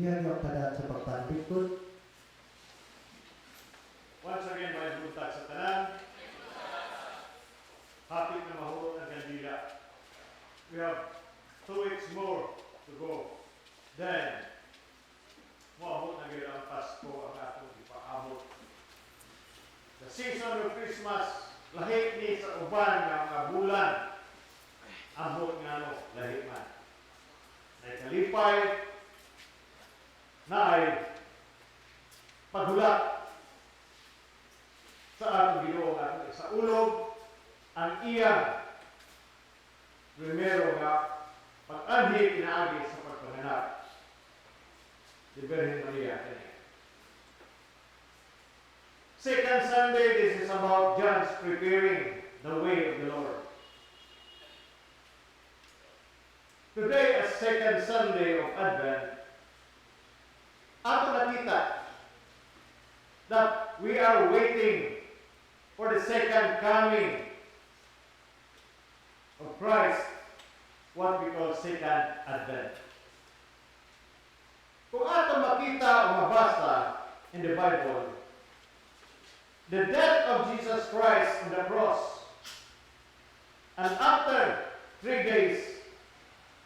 Diyan yung kadaan sa pagpanlingkod. Once again, may buntag sa tanan. Hapit na mahurot ang kandila. We have 2 weeks more to go. Then, moabot na gyud ang Pasko ang atong ipaabot. The season of Christmas, lahi ni sa uban nga mga bulan. Ambot nga no, lahi man. Nay kalipay, naay paghulat sa atong Ginoo nga atong isaulog ang iyang primero nga pag-anhi pinaagi sa pagpanganak ni Birhen Maria kani. Second Sunday, this is about John's preparing the way of the Lord. Today, as second Sunday of Advent, ato nakita that we are waiting for the second coming of Christ, what we call second Advent. Kung ato makita o mabasa in the Bible, the death of Jesus Christ on the cross, and after 3 days,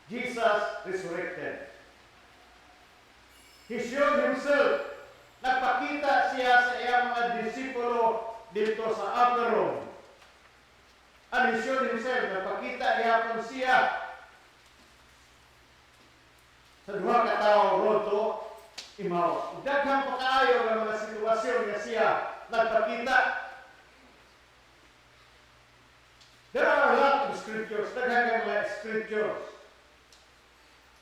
Jesus resurrected. He showed himself. Nagpakita siya sa iyang mga disipulo dito sa upper room. And he showed himself, nagpakita gihapon siya sa duha ka tawo road to Emmaus. Daghang pa kaayo nga mga sitwasyon nga siya nagpakita. There are a lot of scriptures, daghang nga mga scriptures.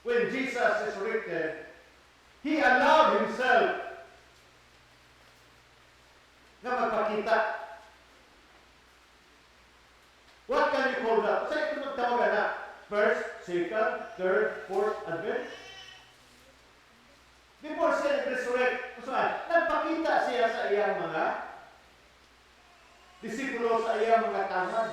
When Jesus resurrected, he allowed himself nga magpakita. What can you call that? Sa ito magtawag na? First, second, third, fourth Advent? Before siya nag-resurrect, so, nagpakita siya sa iyang mga disipulo, sa iyang mga taman.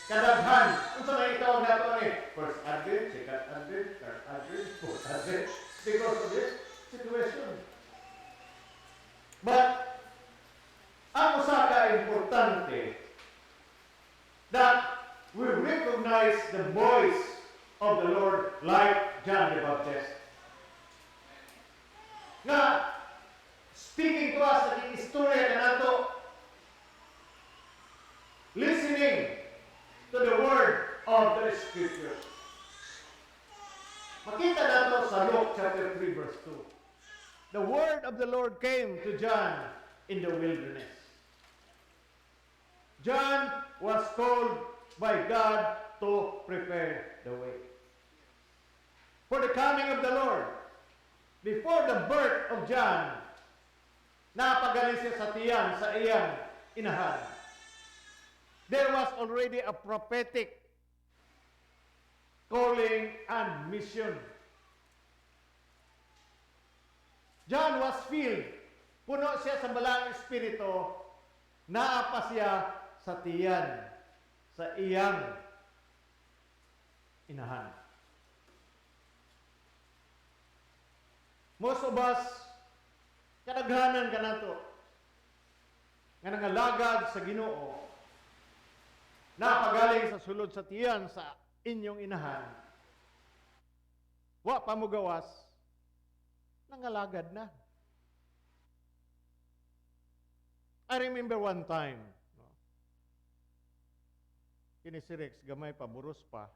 Kadaghan. Unsa may itawag nato ani? First Advent, second Advent, third Advent, fourth Advent. Because of this situation. But ang usa ka importante that we recognize the voice of the Lord like John the Baptist. Nga, speaking to us, naging istorya kanato, listening to the word of the Scripture. Makita nato sa Luke chapter 3 verse 2. The word of the Lord came to John in the wilderness. John was called by God to prepare the way for the coming of the Lord. Before the birth of John, naa pa gani siya sa tiyan sa iyang inahan. There was already a prophetic calling and mission. John was filled. Puno siya sa Balaang Espiritu. Naa pa siya sa tiyan, sa iyang inahan. Most of us, kadaghanan kanato, nga nangalagad sa Ginoo, naa pa galing sa sulod sa tiyan sa inyong inahan, wa pa mogawas, nangalagad na. I remember one time, no, kini si Rex, gamay pa, buros pa.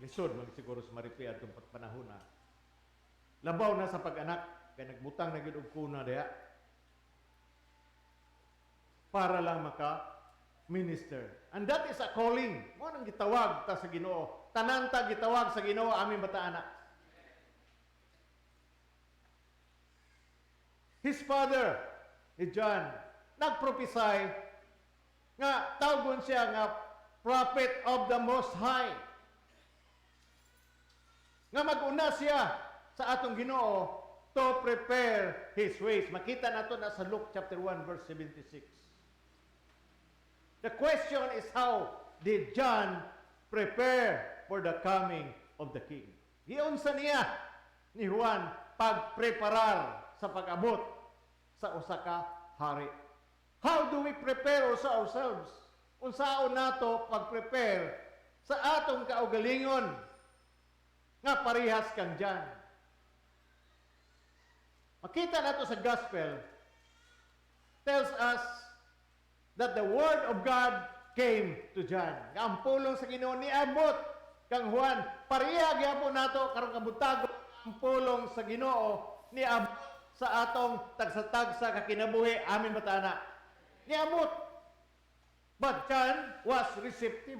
Lisod man siguro sa Maripi atong panahon na. Labaw na sa pag-anak, kay nagbutang na gyud og kuna diha. Para lang maka minister. And that is a calling. Mao nang gitawag ta sa Ginoo. Tanan ta gitawag sa Ginoo aming bataan. His father, ni John, nagprophesy nga tawgon siya nga prophet of the Most High. Nga mag-una siya sa atong Ginoo to prepare his ways. Makita nato na sa Luke chapter 1 verse 76. The question is, how did John prepare for the coming of the King? Giunsa niya ni Juan pagpreparar sa pag-abot sa usa ka hari. How do we prepare also ourselves? Unsaon nato pag-prepare sa atong kaugalingon nga parihas kang John? Makita nato sa Gospel tells us that the word of God came to John. Nga ang pulong sa Ginoo niabot kang Juan. Pareha gyapon nato karong kabuntagon, ang pulong sa Ginoo niabot sa atong tagsa-tagsa ka kinabuhi. Amen ba ta ana? Niabot. But John was receptive.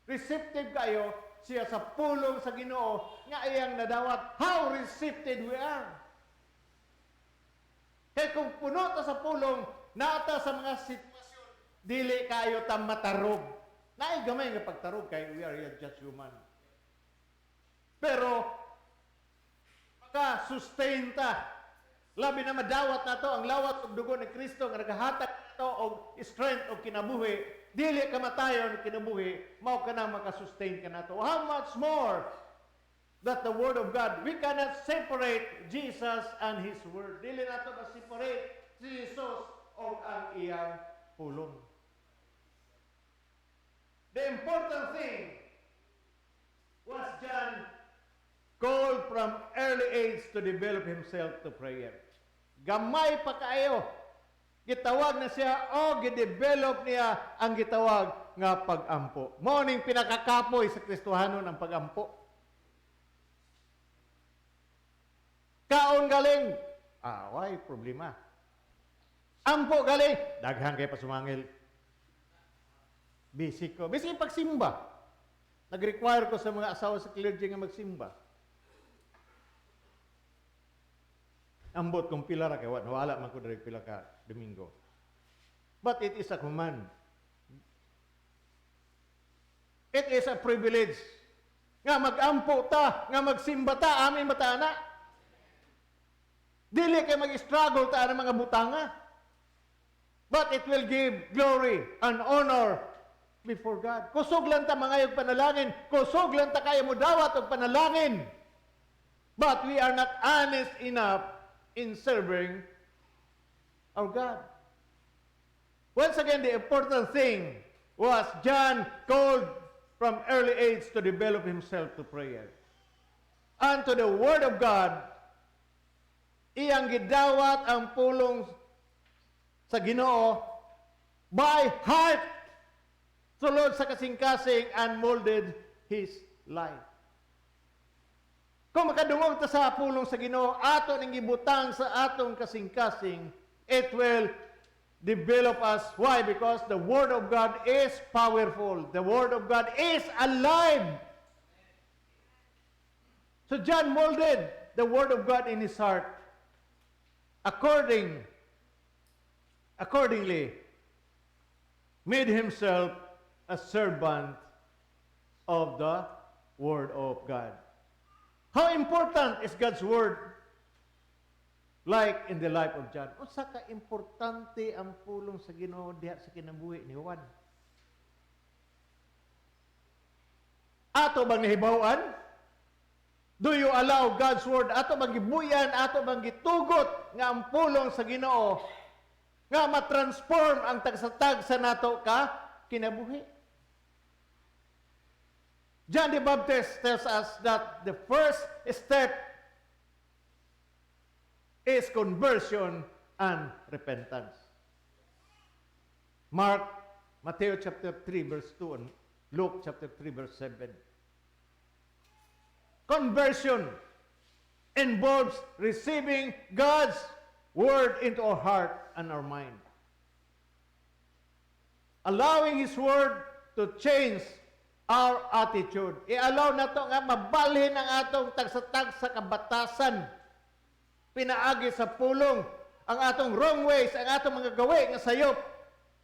Receptive kayo siya sa pulong sa Ginoo nga iyang nadawat. How receptive we are. Kay kung puno ta sa pulong, naa ta sa mga sitwasyon, dili kayo ta matarog. Naay gamay nga pagtarog kay we are yet just human. Pero maka-sustain ta. Labi na madawat nato ang lawas ug dugo ni Kristo nga nagahatag nato og strength og kinabuhi, dili ka matayon kinabuhi, mao ka nang maka-sustain ka nato. How much more that the Word of God, we cannot separate Jesus and His Word. Dili nato ma-separate si Jesus og ang iyang pulong. The important thing was John called from early age to develop himself to prayer. Gamay pa kaayo, gitawag na siya o gidevelop niya ang gitawag nga pag-ampo. Mao ning pinakakapoy sa Kristohanon, ang pag-ampo. Kaon galing, way problema. Ampo galing, daghan kay pasumangil. Busy ko. Busy pagsimba. Nag-require ko sa mga asawa sa clergy nga magsimba. Ambot kung pila ra kay wala man ko diri pila ka Domingo. But it is a command. It is a privilege nga mag-ampo ta, nga magsimba ta, amin ba ta ana? Dili kay mag-struggle ta ng mga butanga. But it will give glory and honor before God. Kusog lang ta mangayog panalangin, kusog lang ta kaya mo dawat og panalangin. But we are not honest enough in serving our God. Once again, the important thing was John called from early age to develop himself to prayer and to the Word of God. Iyang gidawat ang pulong sa Ginoo by heart sulod sa kasing-kasing and molded his life. Kung makadungog ta sa pulong sa Ginoo, ato ning gibutang sa atong kasing-kasing, it will develop us. Why? Because the Word of God is powerful. The Word of God is alive. So John molded the Word of God in his heart. Accordingly, made himself a servant of the Word of God. How important is God's Word like in the life of John? Unsa ka importante ang pulong sa Ginoo diha sa kinabuhi ni Juan? Ato bang nahibaw-an? Do you allow God's Word? Ato bang gibuyan, ato bang gitugot nga ang pulong sa Ginoo nga matransform ang tagsa-tagsa nato ka kinabuhi? John the Baptist tells us that the first step is conversion and repentance. Mark, Matthew chapter 3 verse 2 and Luke chapter 3 verse 7. Conversion involves receiving God's Word into our heart and our mind. Allowing His Word to change our attitude. I-allow nato nga mabalhin ang atong tagsa-tagsa kabatasan. Pinaagi sa pulong ang atong wrong ways, ang atong mga gawi nga sayop,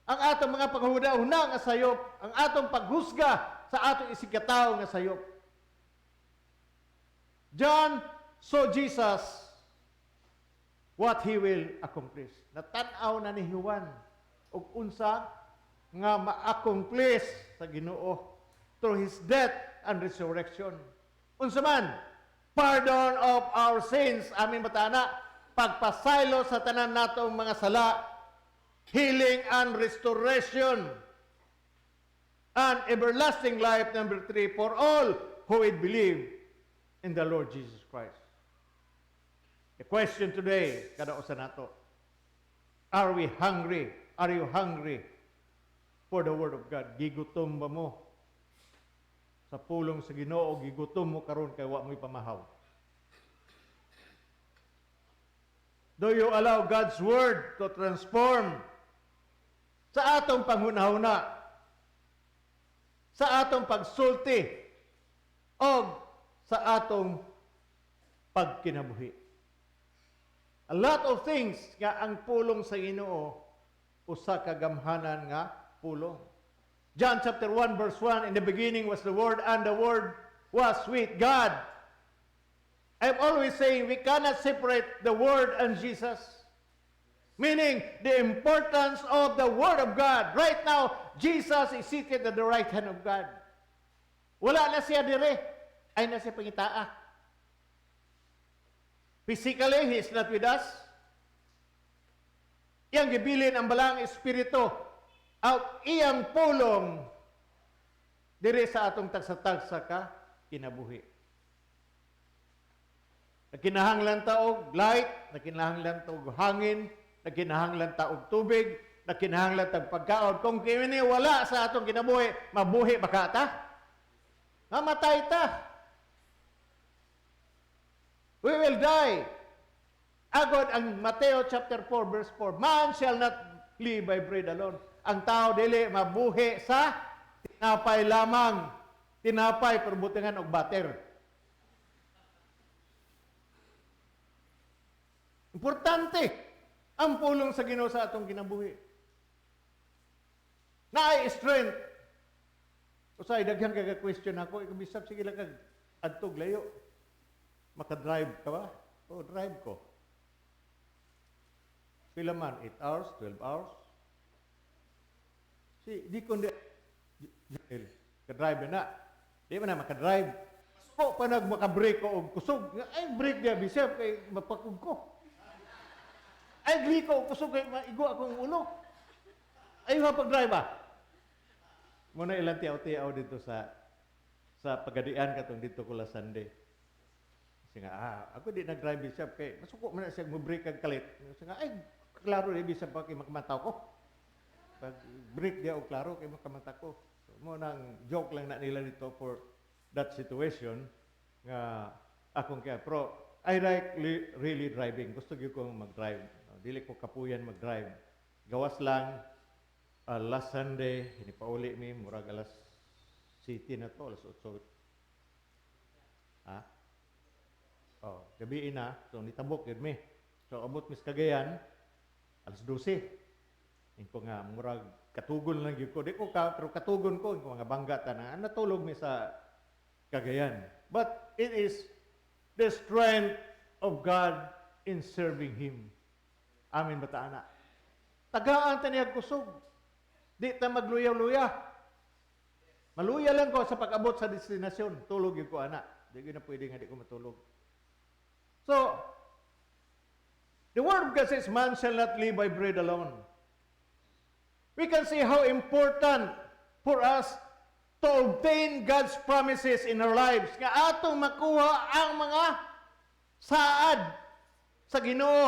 ang atong mga panghuna-huna nga sayop, ang atong paghusga sa atong isigkatawo nga sayop. John saw Jesus, what he will accomplish. Natan-aw na ni Juan og unsa nga ma-accomplish sa Ginoo through his death and resurrection. Unsa man? Pardon of our sins. Amin ba ta ana? Pagpasaylo sa tanan natong mga sala. Healing and restoration. And everlasting life, number three, for all who would believe in the Lord Jesus Christ. The question today, kada usa nato, are we hungry? Are you hungry for the Word of God? Gigutom ba mo sa pulong sa Ginoo? Gigutom mo karon kay wa mo'y pamahaw? Do you allow God's Word to transform sa atong panghunahuna, sa atong pagsulti, o sa atong pagkinabuhi? A lot of things nga ang pulong sa Ginoo usa ka gamhanan nga pulong. John chapter 1 verse 1, "In the beginning was the Word, and the Word was with God." I'm always saying we cannot separate the Word and Jesus. Meaning, the importance of the Word of God. Right now, Jesus is seated at the right hand of God. Wala na siya dire. Ay na siya pangitaa. Physically, He is not with us. Iyang gibilin ang Balaang Espiritu at iyang pulong diri sa atong tagsa-tagsa ka kinabuhi. Nagkinahanglan ta og light, nagkinahanglan ta og hangin, nagkinahanglan ta og tubig, nagkinahanglan ta og pagkaon. Kung kini wala sa atong kinabuhi, mabuhi ba ka ta? Mamatay ta. We will die. Agod ang Mateo chapter 4 verse 4, "Man shall not live by bread alone." Ang tao dili mabuhi sa tinapay lamang. Tinapay pero butingan og butter. Importante ang pulong sa Ginoo sa atong kinabuhi. Naay strength. Usay daghan kay question ako, ikaw bisab sige lang kag adtog layo. Maka-drive ka ba? Oh, drive ko. Pila man? 8 hours, 12 hours? Si, di ko di, ka-drive na. Di man na maka-drive. Po pa nag maka-brake ko og kusog. Ay, brake niya bisab kay mapakog ko. Ay, gliko og kusog kay maigo akong ulo. Ay, ha pag-drive ba? Muna ilang tiyaw-tiyaw dito sa Pagadian katong dito ko last Sunday. Kasi nga, ako di nag-drive bisab kay masuko man na siya mo brake kag kalit. Kasi nga, ay, klaro di bisab pa kay makamataw ko. Pag brake dia og klaro kay makamata ko. So, mo nang joke lang na nila dito for that situation nga akong kaya. Pero I like really driving. Gusto gyud ko mag-drive. No, dili ko kapuyan mag-drive. Gawas lang last Sunday, hinipauli mi murag alas city na to, alas 8. Ha? Oh, gabi na, so nitabok gyud mi. So abot mis Cagayan alas 12. Inko nga murag katugon lang gyud ko. Di ko ka pero katugon ko inko nga bangga ta na natulog mi sa Cagayan. But it is the strength of God in serving Him. Amin ba ta ana? Tagaan ta niya kusog. Di ta magluya-luya. Maluya lang ko sa pag-abot sa destinasyon. Tulog gyud ko ana. Di gyud na pwede nga di ko matulog. So, the Word of God says, "Man shall not live by bread alone." We can see how important for us to obtain God's promises in our lives. Nga atong makuha ang mga saad sa Ginoo.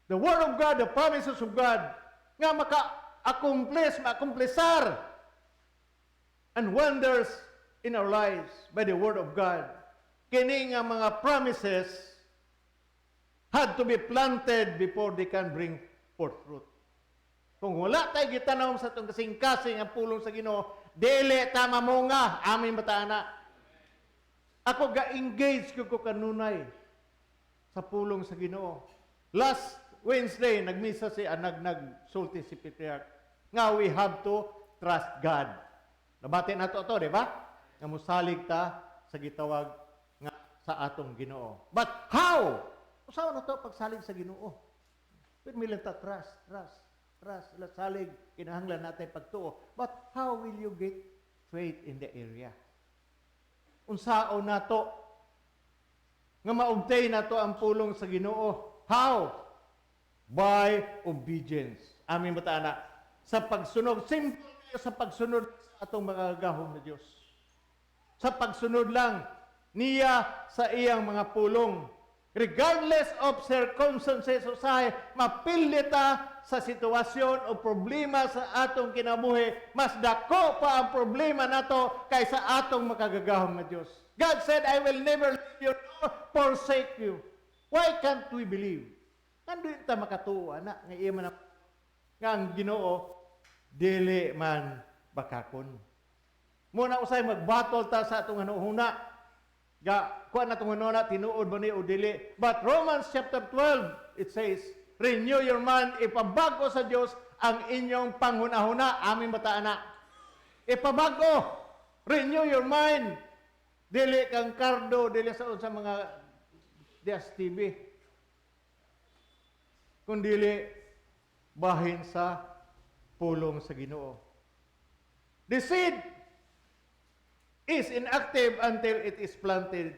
The Word of God, the promises of God, nga maka-accomplish, ma-accomplisar and wonders in our lives by the Word of God. Kini nga mga promises had to be planted before they can bring forth fruit. Kung wala tayo gitanom sa atong kasing-kasing ang pulong sa Ginoo, dili ta mamunga. Amin ba ta ana? Ako ga-engage ko kanunay sa pulong sa Ginoo. Last Wednesday, nagmisa si anag nagsulti si Patriarch nga we have to trust God. Nabati nato to, di ba? Nga musalig ta sa gitawag nga sa atong Ginoo. But how? Usawa na to pagsalig sa Ginoo? Pero milan ta trust, trust, trust, salig, kinahanglan natin pagtuo. But how will you get faith in the area? Unsaon nato nga ma-obtain nato ang pulong sa Ginoo? How? By obedience. Amen ba ta ana? Sa pagsunod, simple kayo, sa pagsunod sa atong makagagahom na Dios. Sa pagsunod lang niya sa iyang mga pulong. Regardless of circumstances, usahay mapilita sa sitwasyon o problema sa atong kinabuhi, mas dako pa ang problema nato kaysa atong makagagahom nga Dios. God said, "I will never leave you nor forsake you." Why can't we believe? Nganong ta makatuo ana nga iya man nga ang Ginoo dili man bakakon? Mao na usay magbatol ta sa atong hunahuna. Ga, kuha na itong hunahuna, tinuod ba ni o dili? But Romans chapter 12, it says, "Renew your mind," ipabago sa Diyos ang inyong panghunahuna. Amen ba ta ana? Ipabago. Renew your mind. Dili kang kardo, dili sa unsa mga DSTV. Kung dili, bahin sa pulong sa Ginoo. The seed is inactive until it is planted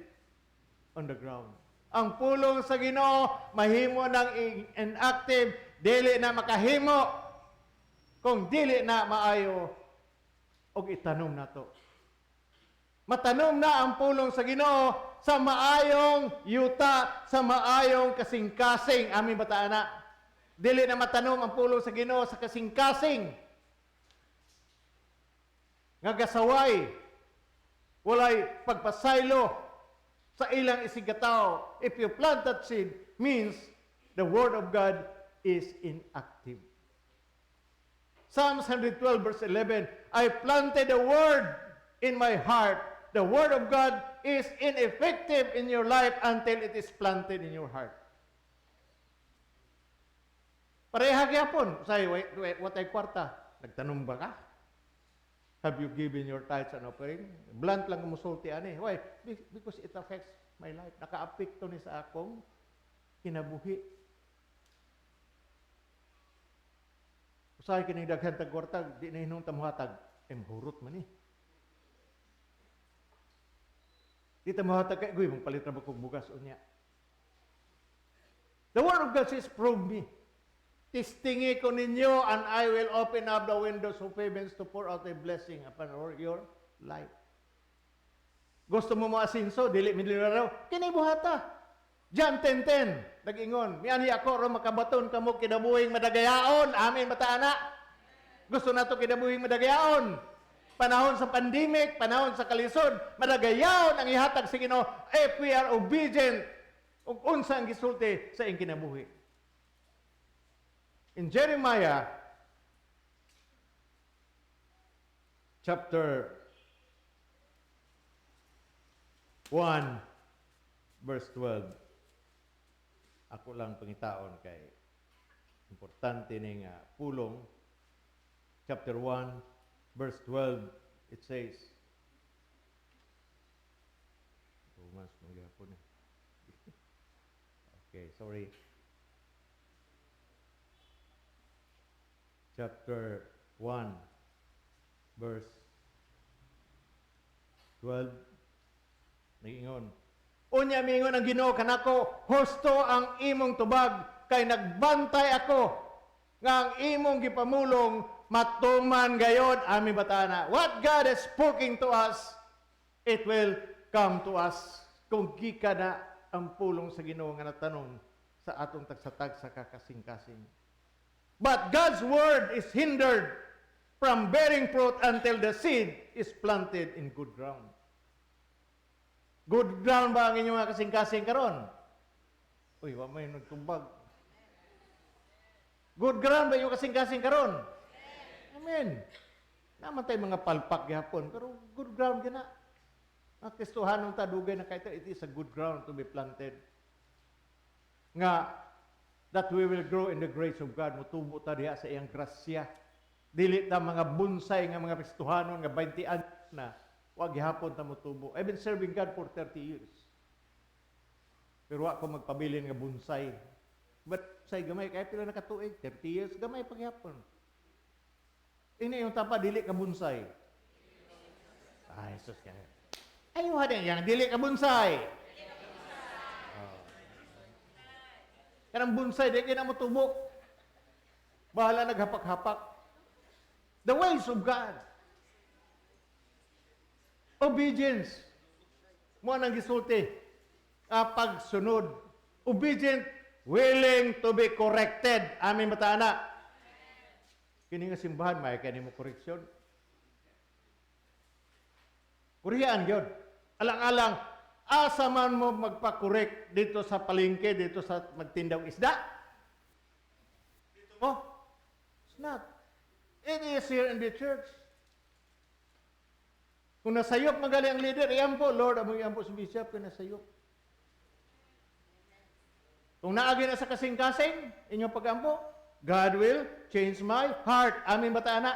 on the ground. Ang pulong sa Ginoo mahimo ng inactive, dili na makahimo kung dili na maayo og itanom nato. Matanom na ang pulong sa Ginoo sa maayong yuta, sa maayong kasing-kasing. Amen ba ta ana? Dili na matanom ang pulong sa Ginoo sa kasing-kasing nga gasaway, walay pagpasaylo sa ilang isigkatawo. If you plant that seed, means the word of God is inactive. Psalms 112 verse 11, "I planted the word in my heart." The word of God is ineffective in your life until it is planted in your heart. Pareha gyapon. Say, wait, wait, what ay kwarta? Nagtanom ba ka? Have you given your tithes and offering? Blunt lang musulti ani. Why? Because it affects my life. Naka-apekto ni sa akong kinabuhi. Usahay kining daghan tag kwarta, di na hinungtan mohatag. Eh, mahurot man eh. Di ta mohatag kay, guy, magpalit ra ba kog bugas unya. The word of God says, "Prove me. Testingi ko ninyo and I will open up the windows of heavens to pour out a blessing upon your life." Gusto mo moasinso, dili milyonaryo, kini buhata. John 10:10, nag-ingon, "Mianhi ako aron makabaton kamo kinabuhing madagayaon." Amen ba ta ana? Gusto nato kinabuhing madagayaon. Panahon sa pandemic, panahon sa kalisod, madagayaon ang ihatag sa Ginoo if we are obedient ug unsa ang gisulti sa iyang kinabuhi. In Jeremiah chapter 1 verse 12, ako lang pangitaon kay importante ni nga pulong. Chapter 1 verse 12, it says, Romans man gyapon eh. Okay, sorry. Chapter 1 verse 12, nag-ingon, "Unya miingon ang Ginoo kanako, husto ang imong tubag kay nagbantay ako nga ang imong gipamulong matuman gayod." Amen ba ta ana? What God has spoken to us, it will come to us kung gikan na ang pulong sa Ginoo nga natanom sa atong tagsa-tagsa ka kasing-kasing. But God's word is hindered from bearing fruit until the seed is planted in good ground. Good ground ba ang inyong mga kasing-kasing karon? Uy, wa may nagtubag. Good ground ba inyong kasing-kasing karon? Amen. Naa man tay mga palpak gihapon, pero good ground gina. Ang Kristohanon ta dugay na kay, it is a good ground to be planted. Nga that we will grow in the grace of God, mutubo ta diha sa iyang grasya. Dili ta mga bonsai nga mga Kristohanon nga 20 anyos na, wa gihapon ta motubo. I've been serving God for 30 years. Pero wa ko magpabilin nga bonsai. But say gamay kay pila na katuig, 30 years gamay pa gihapon. Ini yung tapa dili ka bonsai. Ay, sus kaya. Ayaw din yang dili ka bonsai. Oh. Kanang bonsai, di na mo tubo. Bahala naghapak-hapak. The ways of God. Obedience. Mao nang gisulti. Pagsunod. Obedient, willing to be corrected. Amen ba ta ana? Kini nga simbahan, may kani mo koreksyon. Kuriyaan yun. Alang-alang, asa man mo magpa-correct dito sa palengke, dito sa magtinda og isda? Dito mo? It's not. It is here in the church. Kung nasayop magali ang leader, iampo, "Lord, among iampo sa bishop, kung nasayop." Kung naagi na sa kasing-kasing, inyong pagampo, "God will change my heart." Amen ba ta ana?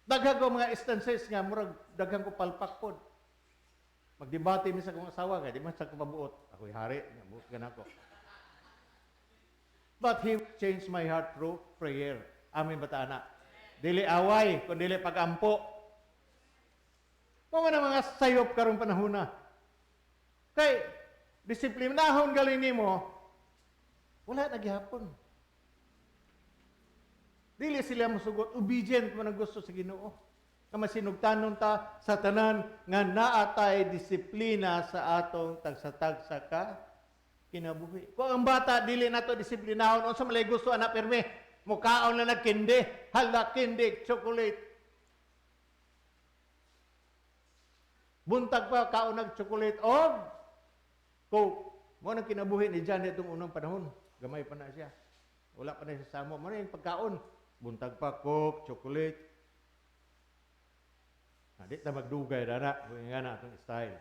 Daghan ko mga instances nga murag daghan ko palpak pod. Magdebate mi sa akong asawa kay di man sa ko pabuot. Ako'y hari, nga buot ka nako. But He changed my heart through prayer. Amen ba ta ana? Dili away, kun dili pagampo. Mao man ang mga sayop karong panahon na. Kay disiplinahon galing nimo, wala na gihapon. Dili sila mosugot, obedient man ang gusto sa Ginoo. Nga masinugtanon ta sa tanan nga naatay disiplina sa atong tagsa-tagsa ka kinabuhi. Kung ang bata dili nato disiplinahon, unsa man lay gusto ana perme, mukaon na nagkindi, hala kindi, chocolate. Buntag pa kaon nag chocolate og Coke. Mao nang kinabuhi ni John itong unang panahon. Gamay pa na siya. Wala pa na siya sa amo. Mao na yung pagkaon. Buntag pa, Coke, chocolate. Na, di ta magdugay na, nga na atong style.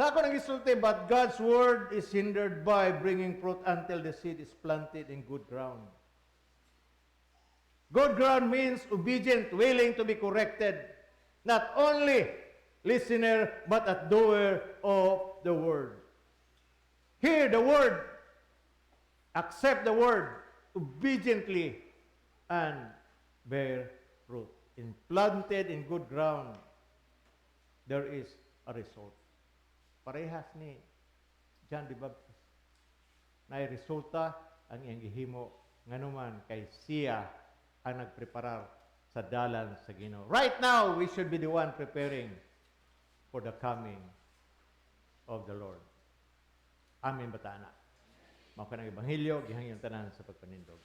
Sa ako nang gisulti, but God's word is hindered by bringing fruit until the seed is planted in good ground. Good ground means obedient, willing to be corrected. Not only listener, but a doer of the word. Hear the word, accept the word obediently, and bear fruit. In planted in good ground, there is a result. Parehas ni John the Baptist. Naay resulta ang iyang gihimo nganuman kay siya ang nagpreparar sa dalan sa Ginoo. Right now, we should be the one preparing for the coming of the Lord. Amen ba ta ana? Mao kanang ebanghelyo, gihangyon tanan sa pagpanindog.